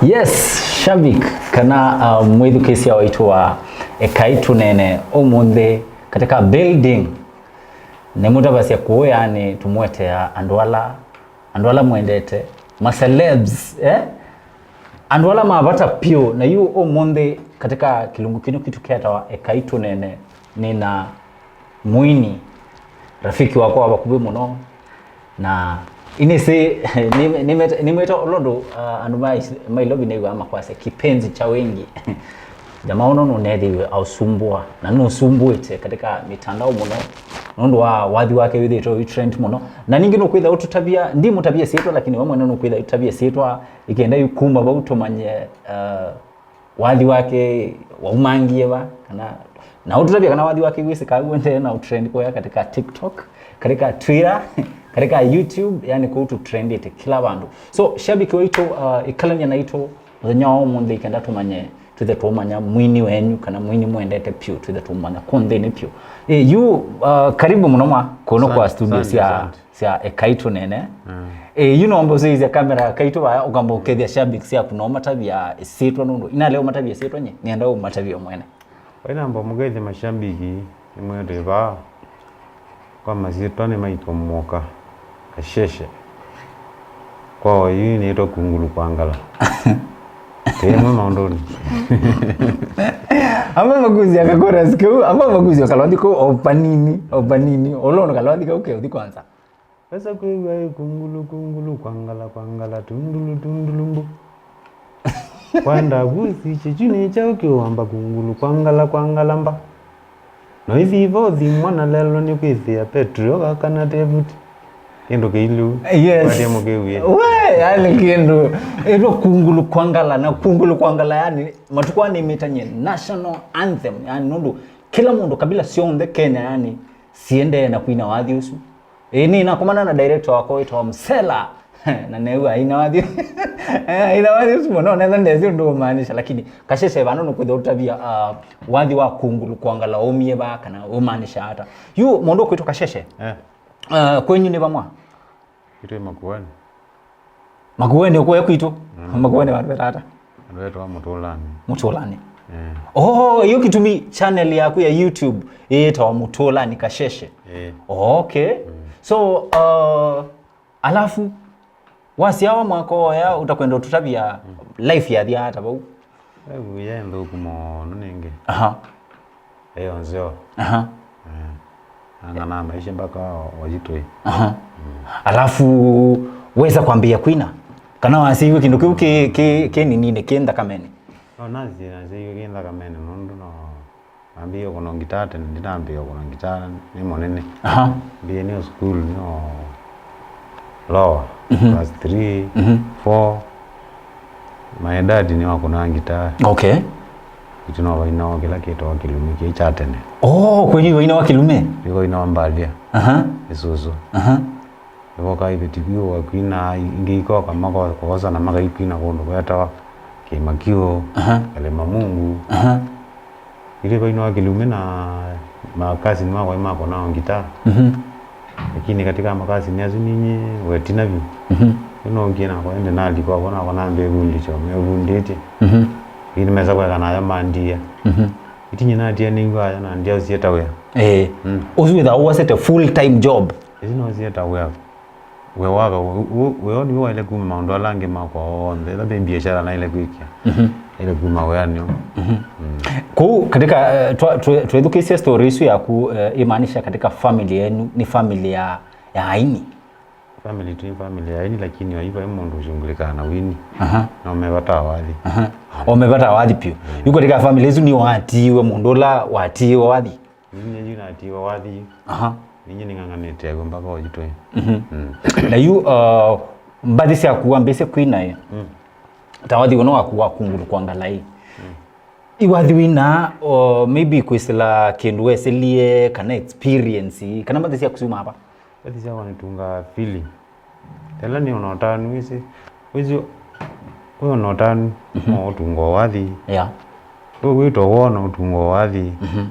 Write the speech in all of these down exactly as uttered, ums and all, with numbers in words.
Yes, shabik, kana, uh, mwĩthukĩĩsya waitũ wa Ekai Tũneene ũmũnthĩ katika building. Nĩmũtavasya kũũ, yaani, tũmũetea andũ ala, andũ ala mwendete, ma celebs, eh? Andũ ala ma vata piũ, na yu ũmũnthĩ katika kĩlungu kĩno kitũ kĩetawa Ekai Tũneene, nĩna mũini, rafiki wakwa wa vakuvĩ mũno, na inĩsĩ, nĩ-, nĩmwĩta ũlũndũ, uh, andũ ma Is-, ma Ilovi nĩw'aa makwasya kipenzi cha wengi. Jamaa ũno nũnethĩiwe ausumbua, na nũsumbuĩte katika mitandao mũno, nũndũ wa wathi wake wĩthĩĩtwe wĩ trend mũno. Na ningĩ nũkwĩtha ũtũtavya, ndimũtavya syĩtwa, lakini we mwene nũkwĩtha ũtavya syĩtwa, ĩkenda yu kuma vau tũmanye, uh, wathi wake waumangie va, kana, na ũtũtavya kana wathi wake wĩsĩkaa w'o ndee na ũtrend kũya katika TikTok, katika Twitter, katika YouTube, yani kũu tũtrendĩte kila vandũ. So, shabiki waitũ, uh, ĩkalany'a naitũ mũthenya wa ũmũnthĩ, ĩkenda tũmanye, twĩthe tũmanya mwini wenyu, kana mwini mwendete piũ, twĩthe tũmanya kũ nthĩnĩ piũ. Eh, yu, uh, karibu mũno mwa kũno kwa studio sya sya Ekai Tũneene. Eh, yu nomba ũsĩĩsya kamera kaitũ vaya, ũkamba ũkethya shabik syaku, no matavya ĩsyĩtwa, nũndũ inalea ũmatavya ĩsyĩtwa nye, nĩenda ũmatavya mwene. Vai namba mũkethya mashabiki, nĩmwetwe vaa. Kwa masyĩtwa nĩ Maiko Mwoka Kasheshe. Kwa oyu nĩtwa Kungulu Kwangala. Tĩmwe maũndũnĩ. Amba makuzi akakorasi kau, amba makuzi ũkalwathi kau o panini, o panini. Ũlũndũ kalwathi kau ke ũthi kwanza. Esa kwĩw'a ĩ kungulu, kungulu, kwangala, kwangala, tundulu, tundulu, mbu. Kwanda vusi, chichuni chao kiwamba kungulu, kwangala, kwangala, mba. No ithiva ũthi mwana lelo nĩ kwĩthĩa Petro gakana tevuti. Kĩndũ kĩilu. Yes. Kwatie mũkĩwie. We, yani kĩndũ. Ĩtwa kungulu, kwangala, na kungulu, kwangala, yani, matukũ aa nĩmĩtany'e national anthem, yani, nũndũ kĩla mũndũ, kabila syonthe Kenya, yani, siendee na kwina wathi ũsu. Ĩĩ, nĩnakomana na director wakwa wĩtawa Msela. Na neew'a aina wathi. Eh, aina wathi ũsu mũno, netha ndesĩ ũndũ ũmaanisha, lakini Kasheshe vano nũkwĩthĩa ũtavya, uh, wathi wa kungulu kwangala ũmie va kana ũmaanisha ata. Yu mũndũ ũkwĩtwa Kasheshe. Eh. Uh, kwenyu nĩ vamwa? Itwe Makueni. Makueni ũkũya kwitũ. Mm. Makueni vandũ vetaata. Andũ etwa Mũtũlani. Mũtũlani. Eh. Oh, iyo kĩtumi channel yaku ya YouTube ĩtawa Mũtũlani Kasheshe. Eh. Oh, okay. Mm. So, uh, alafu wasyawa mwaka oya ũtakwenda ũtũtavya life yathi ata vau? Life yaĩ nthũku mũno nĩngĩ. Aha. Ĩyo nzeo. Aha. Eh. Ang'ana maisha mpaka wajitwe. Aha. Mm. Alafu wesa kwambia kwina? Kana waseiwe kĩndũ kĩu kĩ, kĩ, kĩ ninine, kĩ nthakameni? No, nasi naseiwe kĩ nthakameni, nũndũ no nambĩĩe kũno ngitaa tene, ndinambĩĩa kũno ngitaa nĩ mũnene. Aha. Mbĩĩe nĩ o sukulu, nĩ o lower, mhm, class three, mhm, four. My dad nĩwakũnaa ngitaa. Okay. Itũ no vainao kĩla kĩtawa kĩlumi kĩĩ kya tene. Oh, kwenyu vainawa kĩlumi? Nĩvainawa mbalia. Aha. Nĩ sũsũ. Aha. Nĩvokaa iveti vyũ wakwina, ingĩ ikoka mako-, kũvosana makaikwina kũndũ kwetawa Kĩmakiũ, aha, Kalema Mungu. Aha. Itũ vainawa kĩlumi na makasini makwa makũnaa ngitaa. Mhm. Lakini katika makasini asu ninyi wetina vyũ. Mhm. Yu nongie nakwa ende nalikwa vo nakwa nambĩvundĩsya mevundĩtye. Mhm. Lakini mesa kweka nayo mandia. Mhm. Itinyi natia nĩw'aa na ndia ũsieta wĩa. Eh. Mm. Ũsu wĩthaa ũwasete full time job. Isu no sieta wĩa. Wĩa waka, wĩ-, wĩ-, wĩoo nĩw'o waĩle kuma maũndũ ala angĩ makwa onthe. Ĩla ve mbiasyala naĩle kwĩkĩa. Mhm. Ĩle kuma wĩanĩ ũũ. Mhm. Mm. Kũu katika, eh, twa-, twe-, twethukĩĩsya story isu yaku, eh, imaanisha katika family yenu, ni family ya, ya aini? Family tu ni family ya aini, lakini oyu vai mũndũ ũshungulikaa na wini. Aha. Na ũmevataa wathi. Aha. Ũmevataa wathi piũ. Mm. Yu katika family isu nĩ watiiwe mũndũ ũla watiiwe wathi? Ninye yu natiiwe wathi. Aha. Ninye ning'ang'anĩte agwe mpaka oyu twĩ. Mhm. Mm. Na yu, uh, mbathi syaku wambĩĩsye kwina ĩ? Mm. Ta wathi ũno waku wa Kungulu Kwangala ĩ. Mm. Ĩ wathi wina, uh, maybe kwĩsĩla kĩndũ wesĩlie, kana experience, kana mbathi syaku syuma ava? Mbathi syakwa nĩtungaa feeling. Ĩla nĩ ona ũtanu, wĩsĩ, wĩsĩ, wĩ ona ũtanu, mhm, no ũtunga wathi. Yeah. Wĩ wĩto wona ũtunga wathi. Mhm.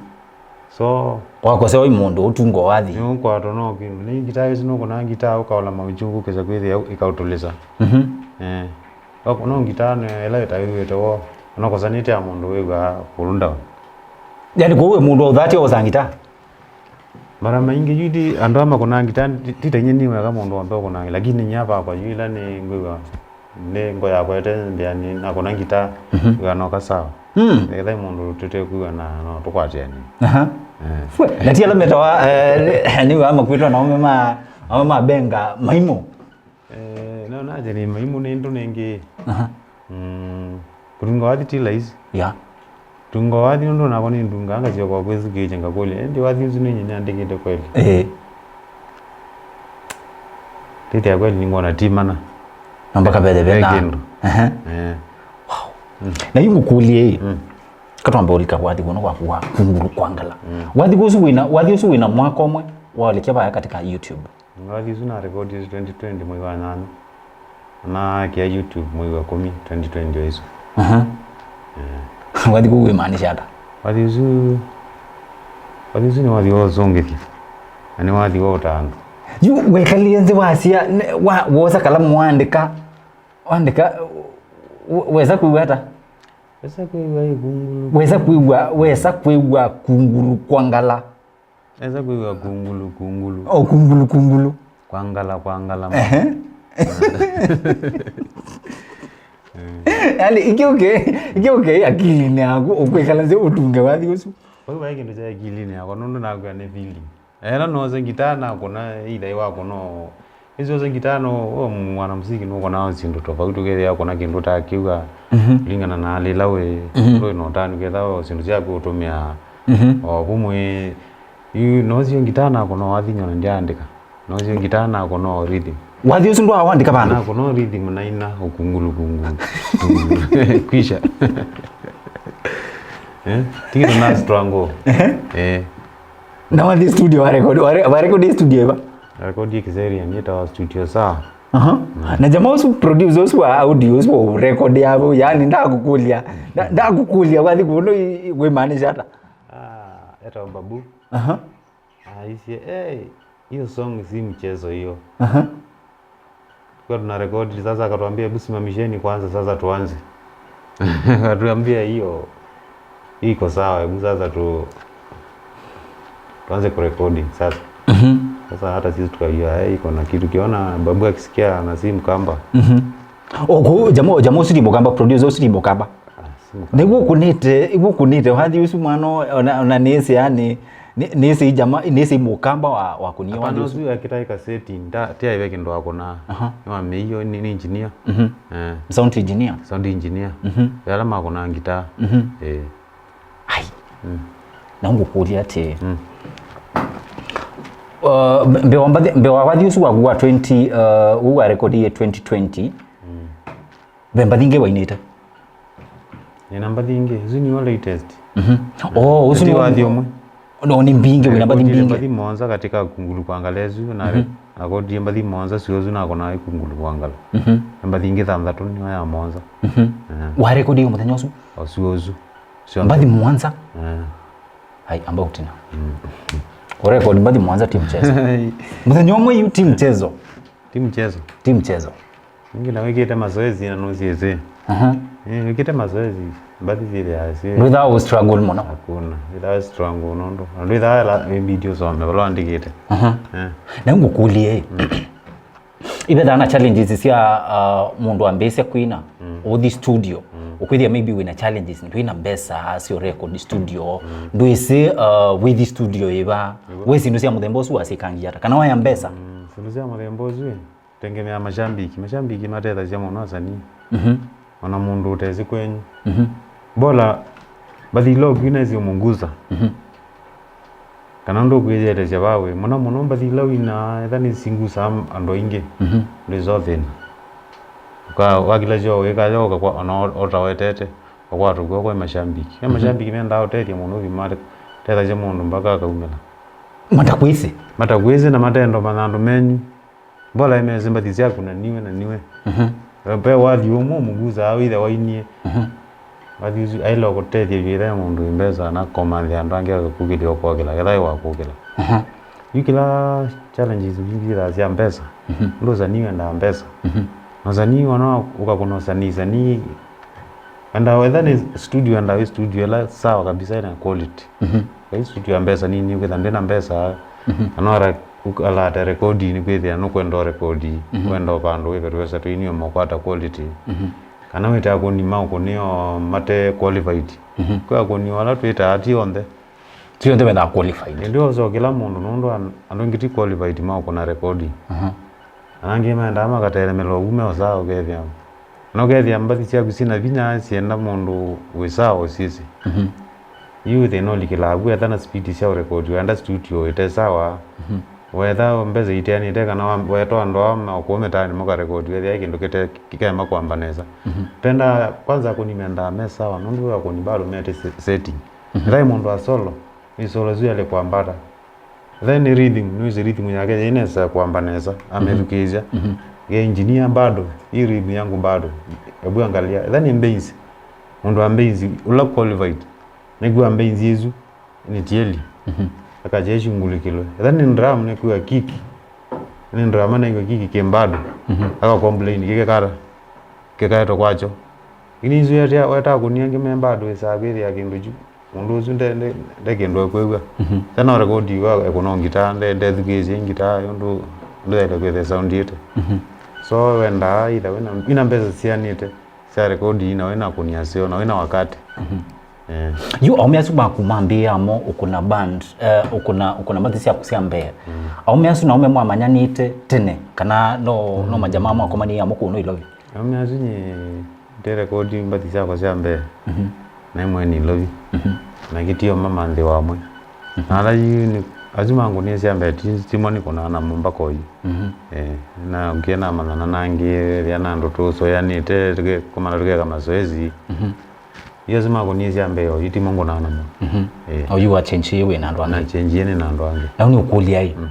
So, wakosea wĩ mũndũ ũtunga wathi. Nĩ ũkwatwa no kĩndũ. Nĩ ngitaa ĩsu nũkũnaa ngitaa ũkaola mauchungu kĩsa kwĩthĩa ĩkaũtũlĩsa. Mhm. Eh. Wakũna ngitaa nĩ ĩla ĩtawĩw'ĩte woo, ona kũsanĩte ya mũndũ wĩw'aa kũlũ ndown. Yani, kũu wĩ mũndũ wa ũthati wa kũsaa ngitaa? Mara maingĩ yu ti andũ aa makũnaa ngitaa, ti, ti ta inyie nĩ weka mũndũ onthe ũkũnaa, lakini nyie vakwa yu ĩla nĩ ngwĩw'a nĩ ngo yakwa ĩte mbĩanĩ, nakũna ngitaa, Mhm. wĩw'aa noka sawa. Mm. Ethai mũndũ tũtekwĩw'a na no tũkwatĩanĩe. Aha. Eh. Fwe, na ti ala metawa, eh, nĩ wa makwĩtwa na ome ma, ome ma benga maimũ. Eh, no naje nĩ maimũ nĩ ndũ nengĩ. Aha. Mm. Kũtunga wathi ti laisi. Ya. Tunga wathi nũndũ nakwa nĩ ndunga, ngasyoka kwĩthukĩĩsya ngakũlya, "Ĩndĩ wathi ũsu nĩ nyie nĩandĩkĩte kweli?" Eh. Tĩtĩa kweli nĩngwona ti mana. Na mpaka vethe ve Ve na kĩndũ. Aha. Eh. Wow. Mm. Na yu ngũkũlye ĩ. Mm. Katwambe ũlika wathi wona waku wa Kungulu Kwangala. Mm. Wathi ũsu wĩna, wathi ũsu wĩna mwaka ũmwe waũlĩkya vaya katika YouTube. Wathi ũsu na record twenty twenty mwei wa nyanya. Na kia YouTube mwei wa kũmi twenty twenty o isu. Aha. Eh. Wathi kũu wĩmaanisha ata? Wathi ũsu, wathi ũsu nĩ wathi wa ũsũngĩthya. Na nĩ wathi wa ũtando. Yu wekalie nthĩ wasia, ne-, wa-, wosa kalamu waandĩka, waandĩka, we-, wesa kwĩw'a ata? Wesa kwĩw'a ĩ Kungulu. Wesa kwĩw'a, wesa kwĩw'a Kungulu Kwangala. Esa kwĩw'a Kungulu, Kungulu. O Kungulu, Kungulu. Kwangala, Kwangala. Ehe. Yani, ikiuke, ikiuke akilinĩ yaku, ũkwĩkala nzĩ ũtunge wathi ũsu. Vau vai kĩndũ kya akilinĩ yakwa, nũndũ nakwĩa nĩ feeling. Ela nose ngitaa nakũna, either wakũna o, ĩsu ose ngitaa no, o mwana muziki nũkũnaa syĩndũ tofauti, ũkethĩa akũna kĩndũ ũtakĩw'a, Mhm. kũlingana na hali ĩla wĩ, Mhm. ndũĩ na ũtanu, ketha o syĩndũ syaku ũtũmĩaa Mhm. o vumwe. Yu, nosio ngitaa nakũna o wathi nyona ndyaandĩka. Nosio ngitaa nakũna o rhythm. Wathi ũsu ndwaawandĩka vandũ? Nakũna o rhythm naina ũkungulu, kungulu, kungulu. Kwisha. Eh? Tikito na struggle. Ehe. Eh. Na wathi studio wa record, wa re-, wa record studio ĩva? Record Kiserian, yĩtawa Studio Sawa. Aha. Mm. Na jamaa ũsu, producer ũsu wa audio ũsu wa record yavo, yani ndakũkũlya, nda-, ndakũkũlya wathi kũno i-, i-, wĩmaanisha ata? Ah, etawa Babu. Aha. Aisye, "Hey, hiyo song si mchezo hiyo." Aha. Kwa tuna rekodi sasa, akatuambia, "Hebu simamisheni kwanza, sasa tuanze." Akatuambia, "Hiyo, hii iko sawa, hebu sasa tu-, tuanze kurekodi sasa." Mhm. Sasa hata sisi tukajua, "Eh, iko na kitu." Kiona Babu akisikia na si Mkamba. Mhm. O, kũ, jamo, jamo ũsu ti Mũkamba, producer ũsu ti Mũkamba. Ah, si Mũkamba. Nĩguo ũkũnĩte, nĩguo ũkũnĩte, wathi ũsu mwana, ona, ona nĩsĩ, yani, nĩ, nĩsĩ jama, nĩsĩ Mũkamba wa, wa kũnia wathi ũsu. Hapana, ũsu akĩtaĩka setting, nda, ti aive kĩndũ akũnaa. Aha. Nĩ wa mĩio, nĩ, nĩ engineer. Mhm. Eh. Sound engineer? Sound engineer. Mhm. Ala makũnaa ngitaa. Mhm. Eh. Ai. Mm. Na ngũkũlya atĩ, Mm. uh, mbe-, mbe wa mbathi-, mbe wa wathi ũsu waku wa twenty, uh, ũu wa record ye twenty twenty, Mm. ve mbathi ingĩ wainĩte? Nĩna mbathi ingĩ, isu nĩyo latest. Mhm. Oh, ũsu Ti nĩ wathi ũmwe. No, nĩ mbingĩ, wĩna mbathi Nĩrekondile mbingĩ. Mbathi mũonza katika Kungulu Kwangala ĩsu, na Mhm. narekondie mbathi mũonza sio ũsu nakona Kungulu Kwangala. Mhm. Na mbathi ingĩ thanthatũ nĩyo ya mũonza. Mhm. Eh. Warekodi mũthenya ũsu? Ũsu ũsu. Sio Mbathi mũonza? Eh. Ai, amba ũtina. Mm. Ũrekodi mbathi mũonza ti mchezo. Mũthenya ũmwe yu ti mchezo. Ti mchezo. Ti mchezo. Ningĩ na wĩkĩte mazoezi na nũsiĩsĩ. Aha. Eh, wĩkĩte mazoezi, mbathi syĩthĩaa syĩ. Ndwĩthaa ũ struggle mũno? Hakuna. Wĩthaa struggle nũndũ. Na ndwĩthaa la, ibidi ũsome, vala wandĩkĩte. Aha. Eh. Na ngũkũlye, Mm. Ivethaa na challenges sya, uh, mũndũ ambĩĩsya kwina, Mm. ũthi studio, Mm. ũkwĩthĩa maybe wĩna challenges, ndwĩna mbesa sya record studio, Mm. ndwĩsĩ, uh, wĩthi studio ĩva, Nĩguo. wĩ syĩndũ sya mũthemba ũsu wasĩkangia ata, kana waya mbesa? Mm, syĩndũ sya mũthemba ũsu, ĩ, tengemea mashambiki. Mashambiki matethasya mũno asanii. Mhm. Ona mũndũ ũtesĩ kwenyu. Mhm. Bola, mbathi ila ũkwina ĩsĩ ũmũngusa. Mhm. Kana ndũkwĩyĩelesya vaa wĩ. Mũno mũno mbathi ila winaa, etha nĩsingusaa andũ aingĩ, Mhm. ndwĩsa ũthĩna. Ũka-, wakila syo wĩka yo ũkakwa, ona o-, otawetete, ũkwatũkw'a kwĩ mashambiki. Ve Mhm. mashambiki mendaa ũtethya mũndũ ũthi matethasya mũndũ mpaka akaumĩla. Matakwĩsĩ? Matakwĩsĩ na matendo manthandũ menyu. Mbola imesĩ mbathi syaku na niwe na niwe. Mhm. Ve wathi ũmwe ũmũkusaa wĩthe wainie. Mhm. Wathi ũsu aĩle ũkũtethya yu ĩthe mũndũ wĩ mbesa na kũmanthĩa andũ angĩ akakũkĩlya ũkokĩla, ketha ĩ wa kũkĩla. Mhm. Yu kĩla challenges mbingĩ ithaa sya mbesa. Mhm. Ndũsa niwe ndaa mbesa. Mhm. Ũsanii, wana ũkakũna ũsanii, sanii, enda wetha nĩ studio, enda wĩ studio ĩla sawa kabisa, ĩna quality. Mhm. Kai studio ya mbesa nini, kwĩtha ndĩna mbesa, mhm, kana ara-, uk-, alata rekodi, nĩ kwĩthĩa nũkwenda rekodi, mhm, wenda vandũ wĩve twesa tũinio mokwata quality. Mhm. Kana wĩte akũni ma ũkũnĩo mate qualified. Mhm. Kwĩ akũni ala twĩtaa ti onthe. Ti onthe methaa qualified. Ndio so kĩla mũndũ, nũndũ an-, andũ aingĩ ti qualified ma ũkũna rekodi. Mhm. Ana angĩ maendaa makatelemela ũu me ũsaa ũkethĩa. Na ũkethĩa mbathi syaku sina vinya, syenda mũndũ wĩ sawa ũsyĩsĩ. Mhm. Yu thĩna ũlikĩlaa vu, etha na speed sya ũrekodi, waenda studio ĩte sawa. Mhm. Wetha mbesa iteanĩte kana wa-, wetwa andũ aa ma ũkũũ mĩtaanĩ mũkarekodi, wethĩa kĩndũ kĩte, kĩkaema kwamba nesa. Mhm. Tenda kwanza akũni mendaa me sawa, nũndũ akũni bado mete se-, setting. Mhm. Ethai mũndũ wa solo, nĩ solo ĩsu yalĩ kwambata. Then rhythm, nĩwĩsĩ rhythm yake yaĩ nesa kwamba nesa, amĩthukĩĩsya. Mhm. Ye engineer bado, hii rhythm yangu bado. Ebu angalia. Then bass, mũndũ wa bass, ũla qualified, nĩkw'a bass ĩsu nĩ tieli. Mhm. Akakya ĩshungulĩkĩlwe. Then drum, nĩkw'a kick. Nĩ drama, nĩkw'a kick kĩ bado. Mhm. Aka complain, kĩkekata, kĩkaetwa kwakyo. Lakini ĩsu weta, weta akũni angĩ me bado, ĩsaa kwĩthĩa kĩndũ kyu. Mũndũ ũsu nde, nde, nde kĩndũ ekwĩw'a. Mhm. Tena ũrekodi wa ekũna ngitaa, nde, ndethukĩĩsye ngitaa, ũndũ ndũyaĩle kwĩthĩa sound ĩte. Mhm. So wendaa either wĩna, wĩna mbesa sianĩte sya rekodi, na wĩna akũni aseo, na wĩna wakati. Mhm. Eh. Yu aũme asu maku mambĩĩa mo ũkũna band, eh, ũkũna, ũkũna mbathi syaku sya mbee. Mm. Aũme asu nao me mwamanyanĩte tene, kana no, no majamaa mwakomanĩie amo kũũ Nairobi? Aũme asu nyie nderekodi mbathi syakwa sya mbee. Mhm. Naĩ mwene Ilovi. Mhm. Na kĩtio mama nthĩ wamwe. Mhm. Na ala yu nĩ, asu mangũnie sya mbee ti, timo nĩkũnaa namo mpaka oyu. Mhm. Eh, na ũkĩe namanyana nangĩ, ethĩa na andũ tũsũanĩte, tũke-, kũmana tũkeka mazoezi. Mhm. Yu asu makũnie sya mbee oyu timo ngũnaa namo. Mhm. Eh. Oyu wa change wĩ na andũ angĩ. Na change nĩ na andũ angĩ. Na nĩ ũkũlya ĩ. Mm.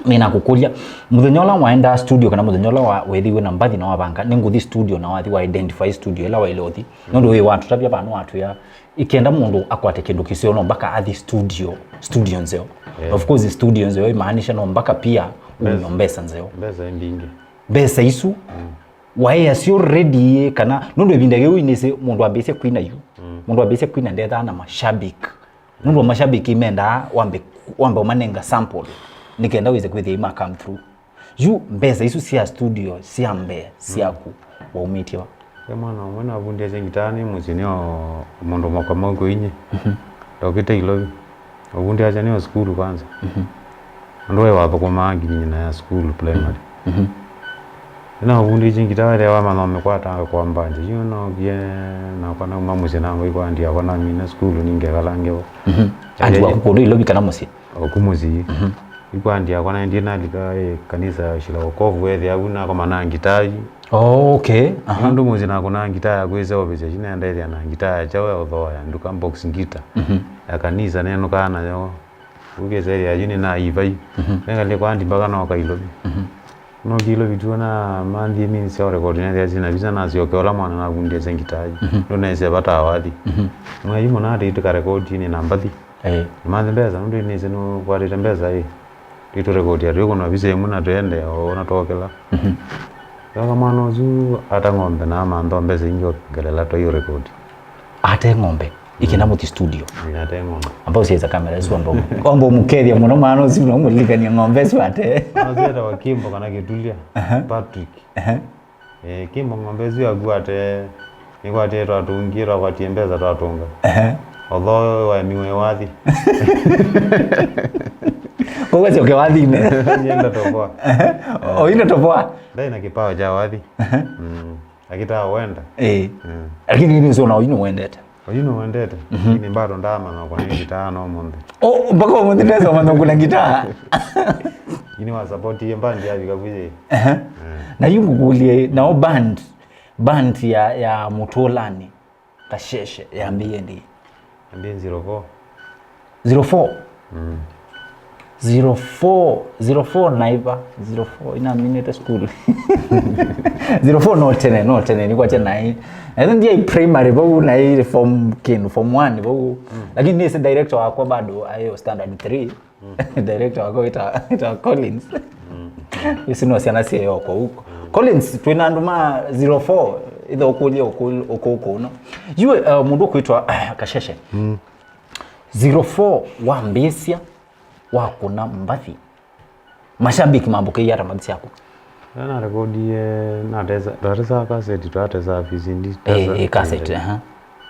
Nĩnakũkũlya, mũthenya ũla waendaa studio kana mũthenya ũla wa-, weethĩiwe na mbathi na wavanga, nĩ ngũthi studio na wathi wa identify studio ĩla waĩle ũthi. Nũndũ wĩ watũtavya vano watwĩa, ĩkenda mũndũ akwate kĩndũ kĩseo no mpaka athi studio, studio nzeo. Yeah. Of course, studio nzeo imaanisha no mpaka pia umio mbesa nzeo. Mbesa mbingĩ. Mbesa isu, mm, waĩ asyo ready kana, nũndũ ĩvinda yĩu inĩsĩ mũndũ ambĩĩsye kwina yu. Mm. Mũndũ ambĩĩsye kwina ndethaa na mashabiki. Nũndũ mashabiki mendaa wambe, wambe ũmanenga sample, nĩ kenda wĩse kwĩthĩa ima come through. Yu mbesa isu sya studio sya mbee syaku, mm, waumĩtye va? Ve mwana ũmwe navundĩasya ngitaa nĩ mũsyĩ, nĩ o mũndũ mũka mauko inye. Mhm. Ndokĩte Ilovi. Ũvundĩasya nĩ o sukulu kwanza. Mhm. Andũ we wathũkũmaa nginya ya sukulu primary. Mhm. Nĩnaũvundĩtye ngitaa ĩla wamanya ũmĩkwatanga kwa mbanja. Yu nookie nakwa nauma mũsyĩ nangwa ikwa andi yakwa namina sukulu ningekala ngevo. Mhm. Andi waku kũndũ Ilovi kana mũsyĩ? Oku mũsyĩ. Mhm. Ikwa andi yakwa naendie nalika, eh, kanisa ya Shila Wokovu ethĩa vu nakoma na ngitaa yu. Oh, okay. Aha. Nũndũ mũsyĩ nakũnaa ngitaa ya kwĩseũvĩsya, yu nenda ethĩa na ngitaa ya kyaũ ya ũthooa ya nduka box guitar. Mhm. Ya kanisa nenũkaa nayo. Ũkĩsethĩa yu nĩ na ivai. Mhm. Nengalie kwa andi mpaka noka Ilovi. Mhm. Noki Ilovi tu na manthie means ya record nethĩa sina visa nasyoke ũla mwana navundĩasya ngitaa yu. Mhm. Ndũnese vata wa wathi. Mhm. Mwayu mũna atĩ tũkarekodi nĩ na mbathi. Eh. Manthi mbesa, nũndũ nĩsĩ nũkwatĩte mbesa ĩ. Tũtũrekotia twĩkũnwa visa ĩmwe na twende o na twokela. Mhm. Yoka mwana ũsu ata ng'ombe na amantha mbesa ingĩ ongelela twaiũrekodi. Ate ng'ombe, ikenda mũthi studio. Ate ng'ombe. Amba ũsiaiza kamera ĩsu amba ũmũ-, amba ũmũkethya mũno mwana ũsu na ũmũlilikania ng'ombe ĩsu ate. Mwana ũsu etawa Kimbo kana Kĩtulia, aha, Patrick. Aha. Eh, Kimbo ng'ombe ĩsu yaku ate, nĩkwatie twatũngie, twakwatie mbesa twatũnga. Ehe. Although waemiwe wathi. Kwa hiyo sio wathinĩ. Nienda toboa. Ehe. Oyu nĩ toboa. Ndai na kĩpawa kya wathi. Ehe. Mm. Akĩtaa wenda. Eh. Mm. Lakini nĩ sio na oyu nĩ wendete. Oyu nĩwendete, mhm, lakini bado ndaamanya kwa nĩ ngitaa no mũnthĩ. Oh, mpaka ũmũnthĩ ndesa ũmanya kũna ngitaa. Ini wa support ye band ya vika kuye. Ehe. Eh. Na yu ngũkũlye, nao band, band ya, ya Mũtũlani, Kasheshe, yambĩie ndi? Yambĩie zero four. Zero four? Mm. Zero four, zero four naiva, zero four inaminĩte school. Zero four no tene, no tene, nĩkwatya naĩ. I think ndiai primary vau, naĩ form kĩndũ, form one vau. Mm. Lakini nĩsĩ director wakwa bado ayo standard three. Mm. Director wakwa wĩta, wĩta Collins. Mm. Ici no syana syeyokwa huko. Mm. Collins, twĩ na andũ ma zero four, ithe ũkũlye ũkũl-, ũkũkũ ũno. Yu, uh, mũndũ ũkwĩtwa, uh, Kasheshe. Mm. Zero four wambĩĩsya wakũna mbathi. Mashabiki mambũkĩie ata mbathi syaku? Ĩla narekodie, natesa, twatesa kaseti, twatesa V C D, eh, tesa eh, kaseti, eh. Aha.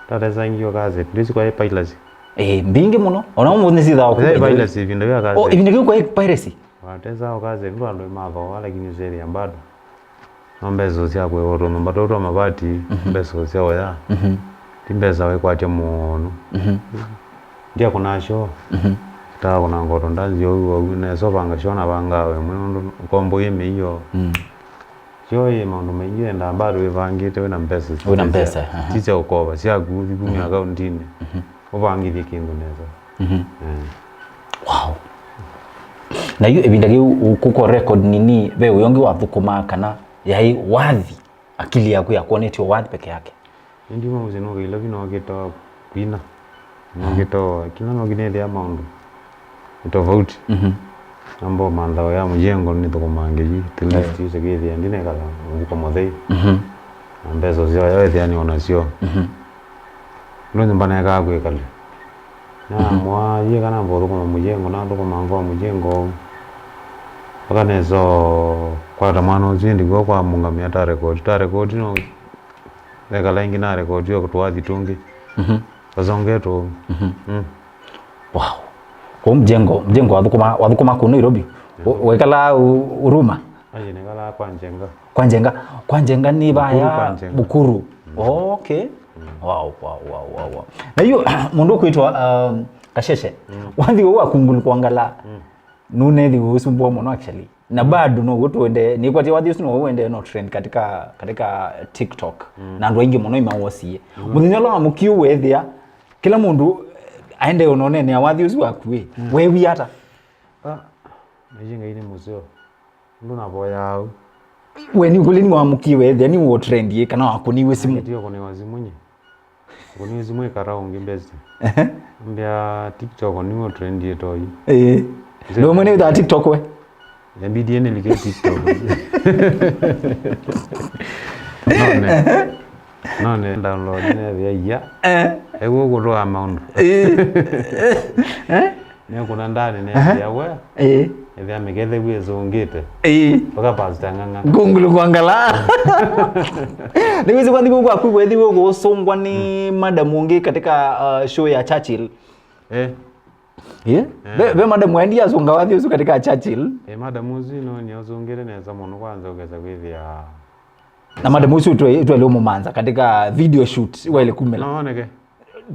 Twatesa ingĩ o kaseti, ndĩsi kwa piracy. Eh, mbingĩ mũno. Ona ũmũnthĩ nĩsithaa. Ĩla kũkũ piracy, ĩvinda vya kaseti. Oh, ĩvinda kĩu kwa piracy? Watesa o kaseti, ndo andũ mathooa, lakini ũsethĩa bado. No mbesa sya kũĩwa tũnyũmba tũu twa mavati, mhm, mbesa sya ũya. Mhm. Ti mbesa wĩkwatya mũno. Mhm. Ndyakũnaa shoo. Mhm. Ndakũnaa ngoto ndanzi ou, ou, nesa ũvanga shoo na vangaa we mwene nũndũ ũkombo yĩ mĩio. Mm. Shoo yĩ maũndũ maingĩ yendaa bado wĩvangĩte wĩna mbesa. Wĩna mbesa, aha. Ti sya ũkova, syaku ũthi kumya, mhm, akauntinĩ. Mhm. Ũvangĩthye kĩndũ nesa. Mhm. Eh. Wow. Na yu ĩvinda kĩu kũkũ record nini, ve ũyũ ũngĩ wathũkũmaa kana yaĩ wathi, akili yaku yakwonetye wathi peke yake? Ĩndĩ maũsĩ nũkaila vi nokĩtawa kwina. Nokĩtawa, kila nokinethĩa maũndũ nĩ tofauti. Mhm. Namba manthawa ya mũjengo nĩthũkũmaa ngĩthi, at least, eh, ĩse kwĩthĩa ndinekala mvuko mũthei. Mhm. Na mbesa syoya wĩthĩa nĩ onasyo. Mhm. Ndũ nyũmba nekaa kwĩkalya. Namwaa yie kana mbothũkũma mũjengo, nathũkũma ngoo mũjengo. Mpaka nesa kwata mwana ũsu ĩndĩ kwa kwa mũngamĩa ta record. Ta record no ekala ĩngĩ na record yo twathi tũngĩ. Mhm. Vasongetwo. Mhm. Mm. Wow. Kwa mjengo, mjengo wathũkũma, wathũkũma kũ Nairobi? Yeah. Wekala Huruma? Aje nekala kwa Njenga. Kwa Njenga, kwa Njenga nĩ vaya Bukuru kwa Njenga. Bukuru. Mm. Oh, okay. Mm. Wow, wow, wow, wow, wow. Na yu mũndũ ũkwĩtwa, um, Kasheshe. Mm. Wathi ũũ wa kungulu kwa ngala. Mm. Nũnethi ũsumbua mũno actually. Na bado no ũtwende, nĩkwatĩ wathi ũsu no ũendee no trend katika, katika TikTok. Mm. Na andũ aingĩ mũno imawosie. Mm. Mũthenya ũla wa mũkiu wethĩa kĩla mũndũ, eh, aendee ũnonenea wathi ũsu waku ĩ. Mm. Wewie ata? Ah, naishi Ngai nĩ mũseo. Ndũ navoyaa au. We nĩ ũkũlĩ nĩ wamũkie wethĩa nĩ ũtrendie kana wakũniwe simũ? Nangĩtie kũnĩwa simũ nye. Kũnĩwa simũ ĩkara ũngĩ best. Ehe. Mbĩa TikTok nĩ ũtrendie toi. Eh. Ndio mwenye wĩthaa TikTok we? Yambidie nĩlike TikTok. None. None download nethĩa iya. Eh. Eguo kũtũa maũndũ. Eh. Eh? Nĩkũna ndani nethĩa we. Eh. Ethĩa mĩkethe wĩ ĩsũngĩte. Eh. Mpaka Pastor Ng'ang'a. Ngungulu kwa ngala. Nĩwĩsĩ kwa thiku kwaku wethi wĩ kũsũngwa nĩ madam ũngĩ katika, uh, show ya Churchill. Eh. Eh? Eh. Ve, ve madam wendi asũnga wathi ũsu katika Churchill. Eh, madam ũsu no nĩ ũsũngĩte nesa mũno kwanza ũkesa kwĩthĩa. Na madam ũsu itwe, itwe leo mũmanza katika video shoot wa ile kumela. No, oneke.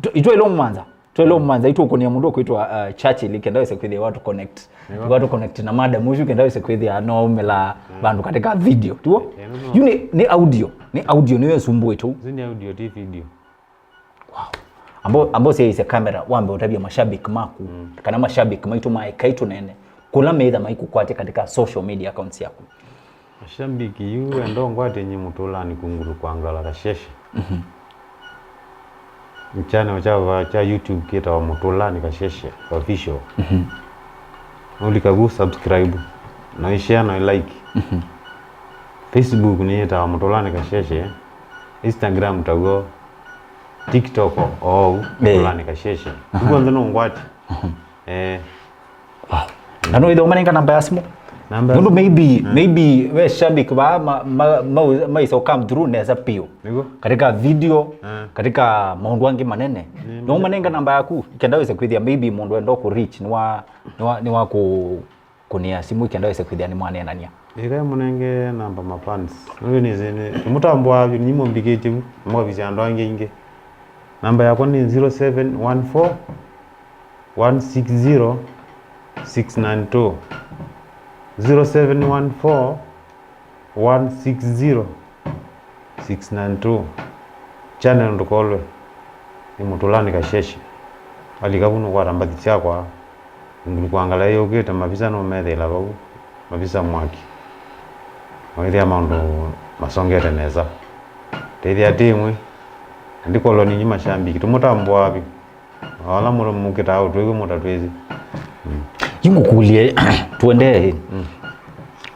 Tu-, itwe leo mũmanza. Itwe leo mũmanza, itũkũnia mũndũ ũkwĩtwa, uh, Churchill, kenda wĩse kwĩthĩa watu connect. Nĩw'o. Watu connect na madam ũsu, kenda wĩse kwĩthĩa no umela, mm, vandũ katika video. Tuo? Eh, no, no. Yu nĩ, nĩ audio. Nĩ audio nĩyo ĩsumbũĩte. Zi nĩ audio, ti video. Wow. Ambo, ambo siaise kamera, wambe ũtavya mashabiki maku, mm, kana mashabiki maitũ ma ĩkai tũnene, kũla meitha maikũkwatya katika social media accounts yaku. Mashabiki yu enda ũngwatye nyi Mũtũlanĩ kungulu kwa ngala Kasheshe. Mhm. Channel kya, kya YouTube kĩtawa Mũtũlanĩ Kasheshe Official. Mhm. Nũlika vu subscribe, no i share, no i like. Mhm. Facebook nĩyĩtawa Mũtũlanĩ Kasheshe, Instagram taw'o, TikTok ou, eh, Mũtũlanĩ Kasheshe. Aha. Kukw'onthe nũngwati. Mhm. Eh. Wow. Na no ithe ũmanenga namba ya simu? Namba ya simu. Nũndũ maybe, mm, maybe we shabiki va ma, ma, ma, maisa come through nesa piũ. Nĩguo. Katika video, mm, katika maũndũ angĩ manene. Nĩ no ũmanenga namba yaku, kenda wĩse kwĩthĩa maybe mũndũ enda kũ reach nĩ wa, nĩ wa, nĩ wa kũ kũnĩa simũ ikenda wĩse kwĩthĩa nĩ mwaneenania. Ĩka mũnenge namba ma fans. Nũndũ nĩsĩ nĩ mũtambũa vyũ nĩ mũmbĩkĩtye vu, mwavisya andũ angĩ aingĩ. Namba yakwa nĩ zero seven one four, one six zero, six nine two. Zero seven one four, one six zero, six nine two. Channel ndũkolwe. Nĩ Mũtũlanĩ Kasheshe. Alika vu nũkwata mbathi syakwa. Ngulu kwa ngala yũkĩte, mavisa nũmethĩĩla vau. Mavisa mwaki. Noĩthĩa maũndũ masongete nesa. Tethĩa tĩmwe. Ndikolwa ninyi mashambiki. Tũmũtambũaa vyũ. Ala mũndũ mũkĩtaa ũtwĩw'e mũtatwĩsĩ. Mm. Yu ngũkũlye, tuendee. Mm.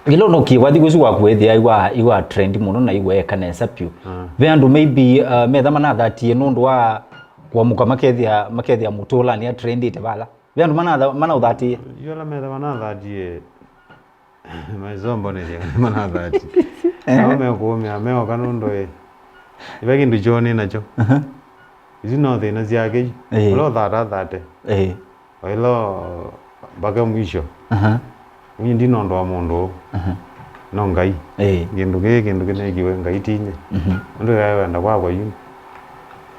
Ĩla ũnũkie wathi ũsu waku wethĩa iwa, iwa trend mũno na iweka nesa vyũ. Ah. Ve andũ maybe, uh, metha manathatie nũndũ wa kũamũka makethĩa, makethĩa mũtũlanĩ atrendĩte vala. Ve andũ manatha-, manaũthatie. Yu ala metha manathatie, maisombonetie kana manathatie. Eh. Nao mekũũmĩa meoka nũndũ ĩ. Ive kĩndũ kyoo nĩ nakyo. Aha. Isu no thĩna syake yu. Eh. Ũla ũthata athate. Eh. Waĩla mpaka mwisho. Aha. Niĩ ndi nũndũ wa mũndũ ũũ. Aha. No Ngai. Ĩĩ. Kĩndũ kĩĩ, kĩndũ kĩneekiwe Ngai ti nyie. Mhm. Nũndũ ĩkae wenda kwakwa yu.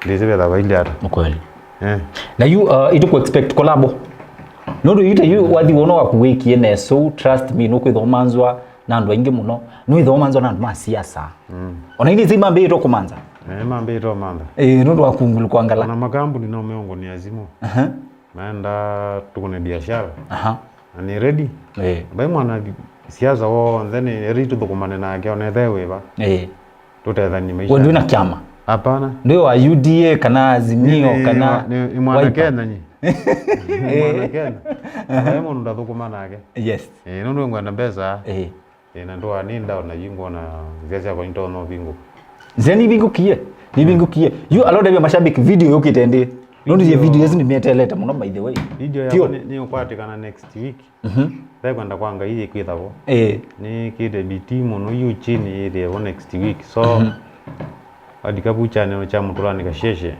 Ndĩsĩ vetha vailye ata. Nĩ kweli. Eh. Na yu, uh, ituku expect collabo. Nũndũ yu ta yu wathi wono waku wĩkie nesu, trust me, nũkwĩthwa ũmanzwa na andũ aingĩ mũno. Nũĩthwa ũmanzwa na andũ ma siasa. Mm. Ona inĩ isi mambĩĩtwe kũmanza. Eh, mambĩĩtwe ũmantha. Eh, nũndũ wa kungulu kwa ngala. Na makambuni no meongonia simu. Aha. Maenda tukune biashara. Aha. Na nĩ ready. Eh. Mbai mwana siasa wonthe nĩ ready tũthũkũmane nake, ona ethe wĩva. Eh. Tũtethanie maisha. Wewe ndwĩna kyama? Hapana. Ndwĩ wa U D A kana Azimio? Nĩ, kana nĩ, nĩ mwana Wiper? Kenya nyi. Nĩ mwana Kenya. Mbai mũndũ ndathũkũma nake. Yes. Eh, nũndũ ngwenda mbesa. Eh. Ĩ, na ndũa nĩ ndaona yu ngona nzĩa syakwa nitonya ũvingũka. Nzĩa nivingũkie, nivingũkie. Yu alondavya mashabiki video yũkĩte ndĩ. Nũndũ ye video ĩsu nĩmĩetelete mũno, by the way. Video yakwa nĩ, nĩũkwatĩkana next week. Mhm. Thekwenda kwa Ngai ĩkwĩthavo. Ĩĩ. Nĩkĩte B T mũno yu chini ĩthĩevo next week. So, mhm. Andika vu kyanĩlo kya Mũtũlanĩ Kasheshe,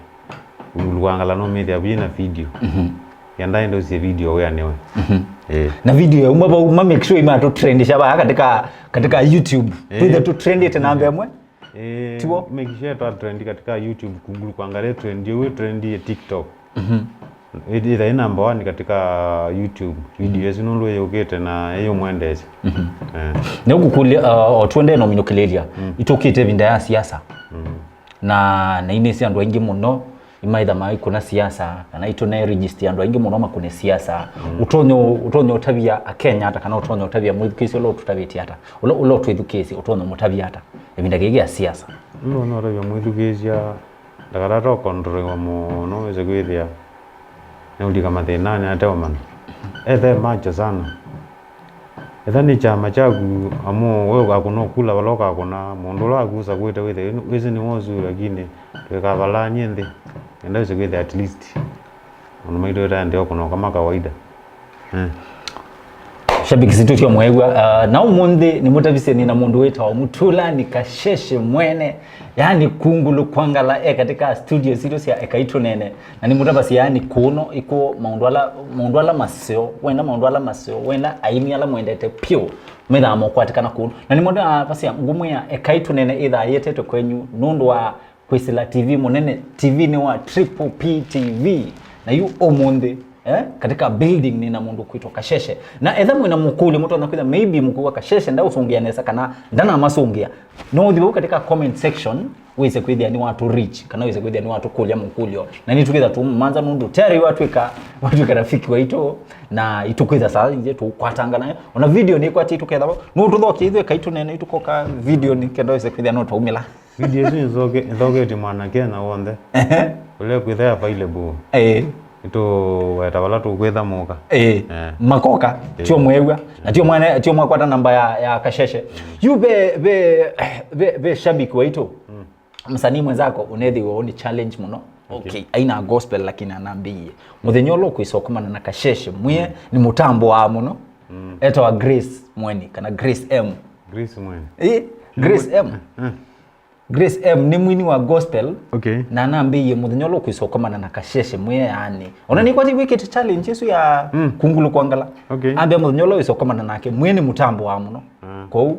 Kungulu kwa Ngala nũmĩthĩa vu yĩna video. Mhm. Kenda ĩndĩ ũsie video wĩanĩwe. Mhm. Eh. Na video yauma vau, ma make sure imatũtrendisha vaa katika, katika YouTube. Eh. Twĩthe tũtrendĩte namba ĩmwe. Eh, tiwo? Make sure twa trend katika YouTube, Kungulu kwa Ngala trend, ĩyo trend ya TikTok. Mhm. Ĩtha ĩ number one katika YouTube video ĩsu nũndũ yũkĩte na ĩyũmwendesya. Mhm. Eh. Na ũkũkũlya, uh, o tuendee na ũminũkĩlĩlya, mm, itũkĩte ĩvinda ya siasa. Mm. Na, na inĩsĩ andũ aingĩ mũno imaitha maikũna siasa, kana itũne register andũ aingĩ mũno makũne siasa. Mm. Ũtonyo, ũtonyo ũtavya Akenya ata, kana ũtonyo ũtavya mwĩthukĩĩsya ũla ũtũtavĩtye ata, ũla, ũla ũtwĩthukĩĩsya, ũtonyo mũtavya ata ĩvinda kĩĩ kĩa siasa? Ũtonyo ũtavya mwĩthukĩĩsya. Ndakatata ũkontroiwa mũno wĩse kwĩthĩa nĩũlika mathĩnanĩ ateũmanya. Ethe macho sana. Etha nĩ kyama kyaku, amu we ũkakũna ũkula vala ũkakũna, mũndũ ũla waku ũsakũĩte wĩthĩa wĩsĩ nĩwe ũsu, lakini ndwĩkavalany'e nthĩ. Enda wĩse kwĩthĩa at least maũndũ maitũ ĩtaendee kũnoka ma kawaida. Eh. Shabiki sitũ tyo mwew'a, uh, na ũmũnthĩ nĩmũtavisye nĩ na mũndũ wĩtawa Mũtũlani Kasheshe mwene, yaani Kungulu kwa Ngala e katika studio sitũ sya Ekai Tũneene, na nĩmũtavasya yaani kũno iko maũndũ ala, maũndũ ala maseo, wenda maũndũ ala maseo, wenda aini ala mwendete pyũ, methaa mokwatĩkana kũno. Na nĩmũtavasya ngũmwĩa Ekai Tũneene ĩthaa yĩetetwe kwenyu nũndũ wa kwĩsĩla T V mũnene, T V nĩ wa Triple P T V. Na yu ũmũnthĩ, eh, katika building nĩ na mũndũ kwĩtwa Kasheshe. Na etha mwĩna mũkũlyo mũtonya kwĩtha, maybe mũkũwa Kasheshe ndaũsũngĩa nesa kana ndanamasũngĩa, no ũthi vau katika comment section wĩse kwĩthĩa nĩ watũ reach, kana wĩse kwĩthĩa nĩ watũkũlya mũkũlyo. Na nĩtũkĩtha tũmanza nũndũ tayari watwĩka, watwĩka rafiki waitũ, na itũkwĩtha saa ingĩ tũkwatanga nayo. Ona video nĩkwatĩ itũketha vau. Nũtũthokie ithuĩ Ekai Tũneene itũkoka video nĩ kenda wĩse kwĩthĩa no twaumĩla. Video ĩsu nĩthoke-, nĩthoketye mwana Kenya w'onthe. Ehe. Ũla kwĩtha available. Eh. Nĩtũweta vala tũkwĩtha mũka. Eh. Eh. Makoka. Eh. Tio mwew'a. Na tio mwana, tio mwakwata namba ya, ya Kasheshe. Mm. Yu ve, ve, ve, ve shabiki waitũ. Mm. Msanii mwenzako ũnethĩwa ũnĩ challenge mũno. Okay. Okay. Aina gospel lakini anambĩie. Mũthenya ũla ũkwĩsa ũkomana na Kasheshe, mwĩe, mm, nĩ mũtambo wa mũno. Mm. Etawa Grace Mweni, kana Grace M. Grace Mweni. Eh, Grace M. Eh. Grace M nĩ mwini wa gospel. Okay. Na anambĩie mũthenya ũla ũkwĩsa ũkomana na Kasheshe mwĩe yaani. Ona nĩkwati wĩkĩte challenge ĩsu ya, mm, Kungulu kwa Ngala. Okay. Ambĩa mũthenya ũla wĩsa ũkomana nake, mwĩe nĩ mũtambo wa mũno. Ah. Kwoou,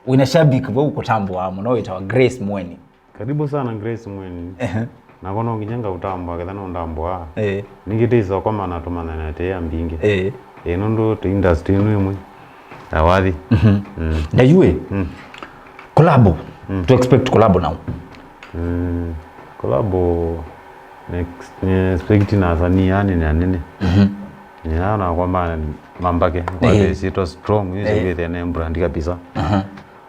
wĩna shabiki vau kũtambũa mũno wĩtawa Grace Mweni. Karibu sana Grace Mweni. Ehe. Nakwa no nginya ngaũtambũa ketha nũndambũaa. Eh. Ningĩ tĩsokomana tũmanyane tĩ ambingĩ. Eh. Ĩ nũndũ tĩ industry ĩno ĩmwe ya wathi. Mhm. Mm. Na yu ĩ, mm, collabo. Mm. To expect collabo now. Mm. Collabo next, nĩ expect na asanii anene anene. Mhm. Nĩ aa nakwa ma, mambake. Ehe. Kwa sitwa strong, nĩ, ehe, sivĩthĩa nĩ brand kabisa. Aha.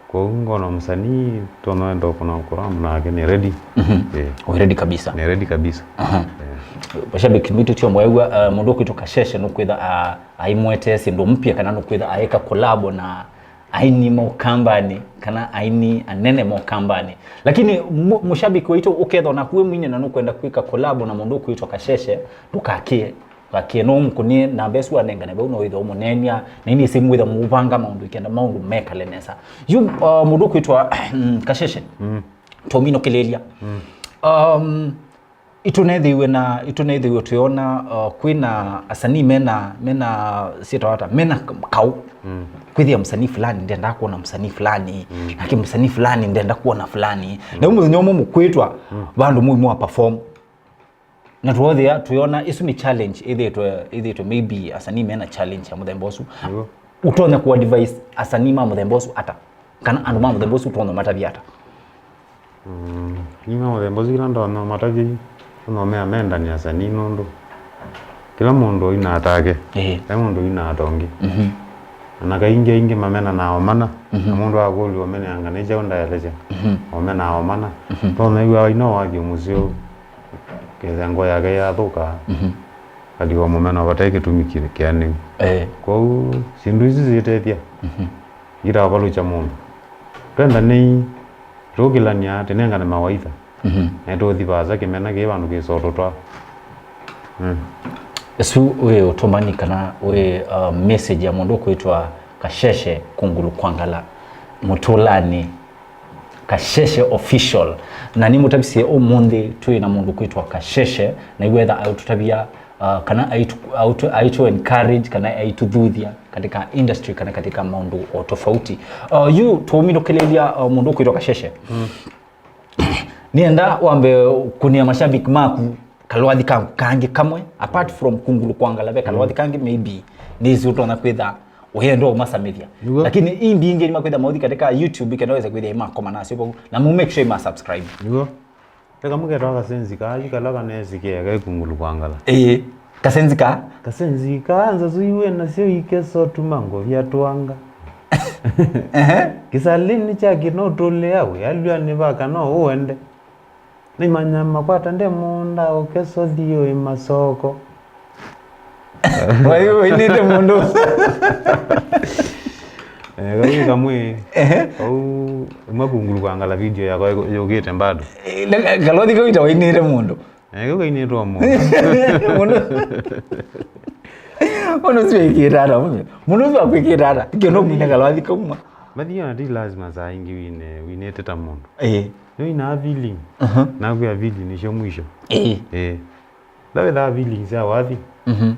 Kwoou ngona msanii tũnoenda kũna collab nake nĩ ready. Mhm. Eh. Ũ ready kabisa. Nĩ ready kabisa. Aha. Eh. Mashabiki maitũ tio mwaĩw'a, uh, mũndũ ũkwĩtwa Kasheshe nũkwĩtha, uh, aimwetee syĩndũ mpya kana nũkwĩtha aĩka kolabo na aini ma Ũkambanĩ kana aini anene ma Ũkambanĩ. Lakini mu-, mũshabiki waitũ ũkethwa naku wĩ mwini na nũkwenda kwĩka kolabo na mũndũ ũkwĩtwa Kasheshe, ndũkakĩe. Ndũkakĩe, no ũmũkũnĩe namba ĩsu wanengane vau, no wĩthĩe ũmũneenea, na ini ĩsĩ mwĩthĩe mũvanga maũndũ ikenda maũndũ mekale nesa. Yu, uh, mũndũ ũkwĩtwa, mm, Kasheshe, tũminũkĩlĩlya. Um, Itũnethĩiwe na, itũnethĩiwe twĩona, uh, kwĩna asanii mena, mena syĩtawa ata, mena kaũ. Kwĩthĩa msanii fulani ndenda kuona msanii fulani, nake msanii fulani ndenda kuona fulani. Na yu mũthenya ũmwe mũkwĩtwa vandũ mũimũ wa perform. Na tuothĩa, twĩona ĩsu nĩ challenge ĩthĩtwe, ĩthĩtwe maybe asanii mena challenge ya mũthemba ũsu. Nĩw'o. Ũtonya kũ advise asanii ma mũthemba ũsu ata? Kana andũ ma mũthemba ũsu ũtonya matavya ata? Mm, nĩ ma mũthemba ũsu kĩla ndonya matavya yu, ndonya mea mendani asanii nũndũ kĩla mũndũ oinaa take, ĩĩ, kĩla mũndũ oinaa tongi. Mhm. Na kaingĩ aingĩ mamenanaa omana, na mũndũ akũlya ũmeneanga nĩ kyaũ ndaelesya, omenaa omana. Ndonya yu aina wathi mũseo, kethengo yake yathũka, kaliwa mũmena vate kĩtumi kĩ-, kĩanĩu. Eh. Kwoou syĩndũ isu syĩtethya, iravalũkya mũndũ. Twenda nĩ tũkĩlany'a tũnengane mawaitha. Na tũthi vaasa kĩmena kĩ vandũ kĩsoto twa. Mm. Ĩsu wĩ ũtũmani kana wĩ, uh, message ya mũndũ ũkwĩtwa Kasheshe Kungulu Kwangala mũtũlanĩ Kasheshe Official. Na nĩmũtavisye ũmũnthĩ twĩ na mũndũ kwĩtwa Kasheshe, na iwetha aũtũtavya, uh, kana aitu, autu, aitu encourage, kana aitũthuthya katika industry, kana katika maũndũ o tofauti. Uh, yu tũminũkĩlĩlya, uh, mũndũ kwĩtwa Kasheshe. Mm. Nĩenda wambe kũnĩa mashabiki maku kalwathi ka-, kangĩ kamwe, apart from Kungulu Kwangala, ve kalwathi kangĩ maybe nĩsĩ ũtonya kwĩtha ũyenda ũmasamĩthya. Nĩguo. Lakini ii mbingĩ nĩmakwĩtha mauthi katika YouTube, kana weza kwĩthĩa imakoma nasyo vau, na mu make sure ima subscribe. Nĩguo. Ve kamwe ketawa Kasenzi kaa, yu kala kanesikĩa ke Kungulu Kwangala. Ĩĩ. Kasenzi kaa? Kasenzi kaa, nzazu iwe nasyo ikeso tuma ngovya twanga. Ehe. Kĩsalĩnĩ kya kĩno tũlĩa wĩ alw'anĩ vaka no ũende. Nĩmanya makwata nde mũũnda ũkeso thiũĩ masoko. Wai-, wainĩte mũndũ. Eh, kau kamwe. Ehe. Kau, ĩmwe Kungulu Kwangala video yakwa yũkĩte bado. Eh, na ka-, kalwathi kau ita wainĩte mũndũ. Eh, kau kainĩtwe mũndũ. Mũndũ. Mũndũ ũsu wĩkĩte ata mũndũ? Mũndũ ũsu akwĩkĩte ata? Kĩno mwine kalwathi kauma. Mbathi ona ti lazima saa ingĩ wine, winĩte ta mũndũ. Eh. Nĩwinaa feeling. Aha. Nakwĩa feeling nĩsyo mwisho. Eh. Eh. Ndawethaa feelings ya wathi. Mhm.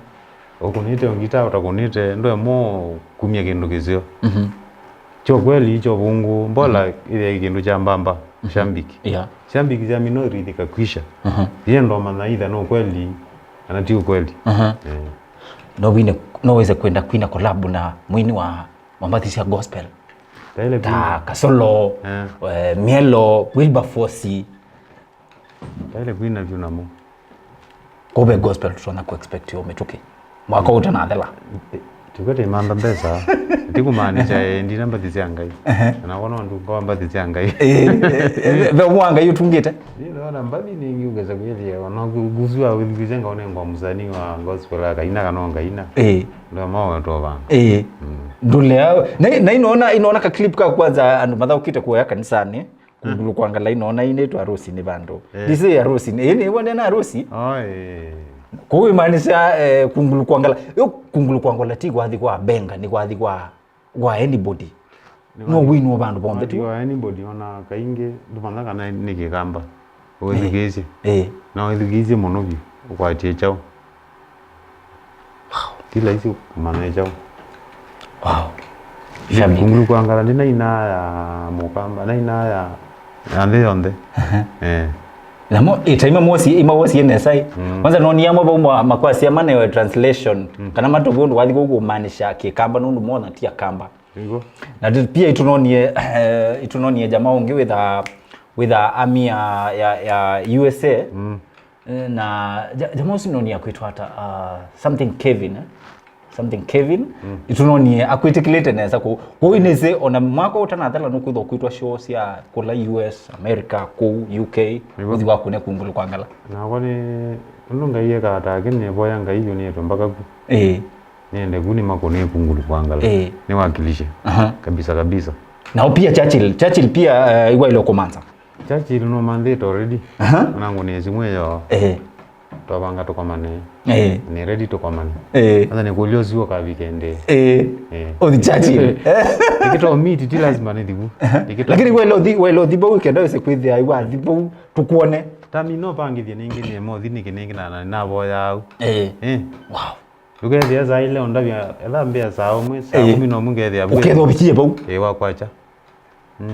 Ũkũnĩte ũngita, ũtakũnĩte, ndwe mo kumya kĩndũ kĩseo. Mhm. Kyo kweli, kyo vungu, mbola ĩthĩa kĩndũ kya mbamba, shambiki. Yeah. Shambiki sya mino irithika kwisha. Mhm. Yendo mana itha no kweli, kana ti ukweli. Mhm. Eh. No wine, no weze kwenda kwina collab na mwini wa, wa mbathi sya gospel. Ta ile ta kwina. Kasolo, eh, Mielo, Wilberforce. Taile kwina vyũ namo. Kũve gospel tũtonya kũ expect yo mĩtũkĩ. Mwaka ũtanathela. Tũkwete imantha mbesa. Tikumaanisha, eh, ndina mbathi sya Ngai. Ehe. Na wona ndũ kwa mbathi sya Ngai. Eh, eh, eh, ve mwa Ngai ũtungĩte. Nĩ ndona mbathi nĩ ngiugeza kwĩthĩa ona ngusua wĩthukĩsya ngaone ngwa msanii wa gospel akaina kana ngaina. Eh. Ndio mawe to bana. Eh. Mm. Ndulea. Na, na inaona, inaona ka clip ka kwanza andũ mathaũkĩte kuoya kanisani. Kungulu Kwangala inoona inĩtwa harusi nĩ vandũ. Eh. Ndisĩ harusi nĩ, ĩĩ nĩ wone na harusi. Oh, eh. Kũu imaanisha, eh, Kungulu Kwangala. Yo Kungulu Kwangala ti kwathi kwa benga, nĩ kwathi kwa, kwa anybody. No winwo vandũ vonthe tu. Kwa anybody ona kaingĩ ndũmanya kana nĩ kĩkamba. Ũithukĩĩsye. Eh. Na ũithukĩĩsye mũno vyũ, ũkwatie kyaũ. Ti laisi kũmanya kyaũ. Wow. Shabiki. Kungulu Kwangala ndi naina ya mũkamba, naina ya, ya nthĩ yonthe. Aha. Eh. Namo ita ima mosi, ima wosie nesa ĩ. Mm. Kwanza noni amwe vau ma-, makwasia manewe translation. Mm. Kana matovu ũndũ wathi kũu kũmaanisha kĩkamba nũndũ mona ti akamba. Nĩguo. Na tu-, pia itunonie, eh, itunonie jamaa ũngĩ wĩtha, wĩtha army ya, ya, ya U S A. Mm. Eh, na ja-, jamaa ũsu noni akwĩtwa ata, uh, something Kevin, eh? something Kevin, mm, itunonie akwĩtĩkĩlĩte nesa kũu. Kũu nĩsĩ ona mwaka ũtanathela nũkwĩthwa kwĩtwa show sya kũla U S, America, kũu U K, nĩw'o, ũthi wakũne kungulu kwa ngala. Nakwa nĩ ũndũ Ngai ekataa kĩ nĩvoya Ngai yu nĩtwe mbaka ku. Ĩĩ. Nĩende ku nĩmakũne kungulu kwa ngala. Ĩĩ. Nĩwakilishe. Aha. Kabisa, kabisa. Nao pia Churchill, Churchill pia, eh, iwaile kũmanza. Churchill nũmanthĩte already. Aha. Nangu nĩ simu ĩyo. Ĩĩ. Twavanga tũkomane. Ĩĩ. Nĩ ready tũkomane. Ĩĩ. Sasa nĩ kũlio sio ka weekend. Ĩĩ. Ĩĩ. Ũthi Churchill. Tikito meet ti lazima nĩ thivu. Tikito. Lakini welo thi, welo thi bau kenda wese kwithia iwa thi bau tukuone. Tami no pangithie ningi nĩ mo thi niki ningi na na navoya au. Ĩĩ. Ĩĩ. Wow. Ukethia saa ile ondavya etha mbea saa umwe saa, ĩĩ, kumi na umwe ngethia. Ukethia ubikie bau. Ĩĩ, wakwacha. Mm.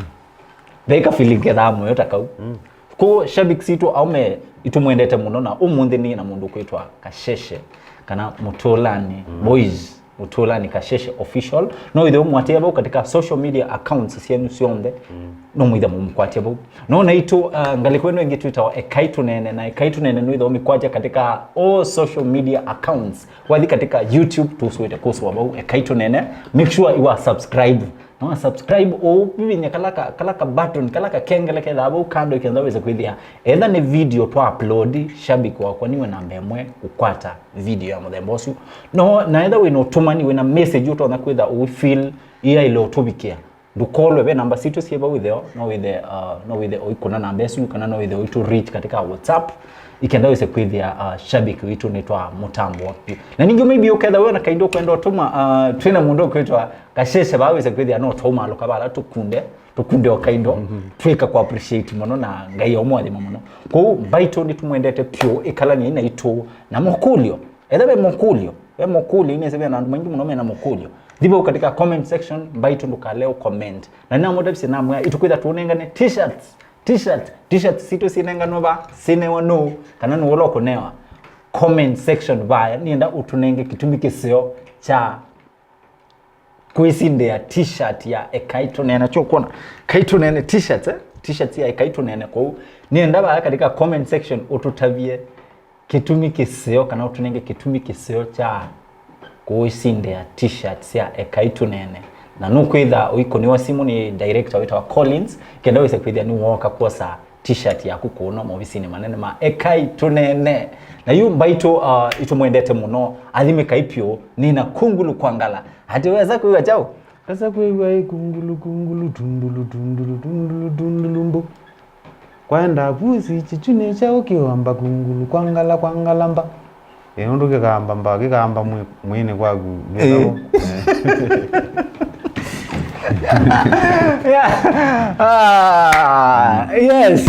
Ve ka feeling kethaa mũyo ta kau. Mm. Kũ shabiki sitũ aume itũmwendete mũno, na ũmũnthĩ nĩ na mũndũ kwĩtwa Kasheshe kana Mũtũlani, mm, Boys, Mũtũlani Kasheshe Official. No wĩthĩe ũmũatĩĩa vau katika social media accounts syenyu syonthe. Mm. No mwĩthĩe mũmũkwatya vau. No naitũ, uh, ngalĩko ĩno ĩngĩ twĩtawa Ekai Tũneene, na Ekai Tũneene nĩwĩthĩe ũmĩkwatya katika all social media accounts. Wathi katika YouTube, tũsũĩte kũsũa vau Ekai Tũneene. Make sure you are subscribe. No subscribe, ũvivinye kala ka, kala ka button, kala kakengele kethaa vau kando, kenda wĩse kwĩthĩa etha nĩ video twa upload, shabiki wakwa nĩwe namba ĩmwe kũkwata video ya mũthemba ũsu. No na etha wĩna ũtũmani, wĩna message ũtonya kwĩtha ũfeel ĩyaĩle ũtũvikĩa, ndũkolwe, ve namba sitũ syĩ vau ĩtheo, no wĩthe, uh, no wĩthe ũikũna namba ĩsu, kana no wĩthe ũitũ reach katika WhatsApp, ikenda wĩse kwĩthĩa, uh, shabiki witũ nĩtwa mũtambo waku. Na ningĩ maybe ũketha wĩona kaindo ũkwenda ũtũma, uh, twĩna mũndũ ũkwĩtwa Kasheshe vaa wĩse kwĩthĩa no twaumaalũka vala tũkunde, tũkunde o kaindo, mhm, twĩka kũ appreciate mũno na Ngai aũmwathima mũno. Kwoou mbaitũ nĩtũmwendete pyũ, ĩkalani naitũ na mũkũlyo. Etha ve mũkũlyo, ve mũkũlyo, inĩsĩ ve na andũ maingĩ mũno mena mũkũlyo. Thi vau katika comment section, mbaitũ ndũkale ũ comment. Na namũtavisye namwĩa, ĩtũkwĩtha tũnengane t-shirts, t-shirts, t-shirts sitũ sinenganwa va, sinewa nũ, kana nũ ũla ũkũnewa. Comment section vaya, nĩenda ũtũnenge kĩtumi kĩseo kya kwĩsindĩa t-shirt ya Ekai Tũneene. Kyo kuona Ekai Tũneene t-shirts, eh? T-shirts ya Ekai Tũneene. Kwoou nĩenda vaya katika comment section ũtũtavye kĩtumi kĩseo, kana ũtũnenge kĩtumi kĩseo kya kũĩsindĩa t-shirt sya Ekai Tũneene. Na nũkwĩtha ũikũnĩwa simũ nĩ director wĩtawa Collins, kenda wĩse kwĩthĩa nĩwooka kwosa t-shirt yaku kũno maovisinĩ manene ma Ekai Tũneene. Na yu mbaitũ, uh, itũmwendete mũno, athimĩkai pyũ, nĩna kungulu kwa ngala. Ati wesa kwĩw'a kyaũ? Esa kwĩw'a ĩ kungulu, kungulu, tundulu, tundulu, tundulu, tundulu, mbu. Kwaenda pusi, chichuni cha ũkĩwamba kungulu, kwa ngala, kwa ngala mba. Ĩ, ũndũ kĩkamba mba, kĩkamba mwĩ-, mwĩnĩ kwaku, ĩ, nĩkavo. Yeah. Ah, yes.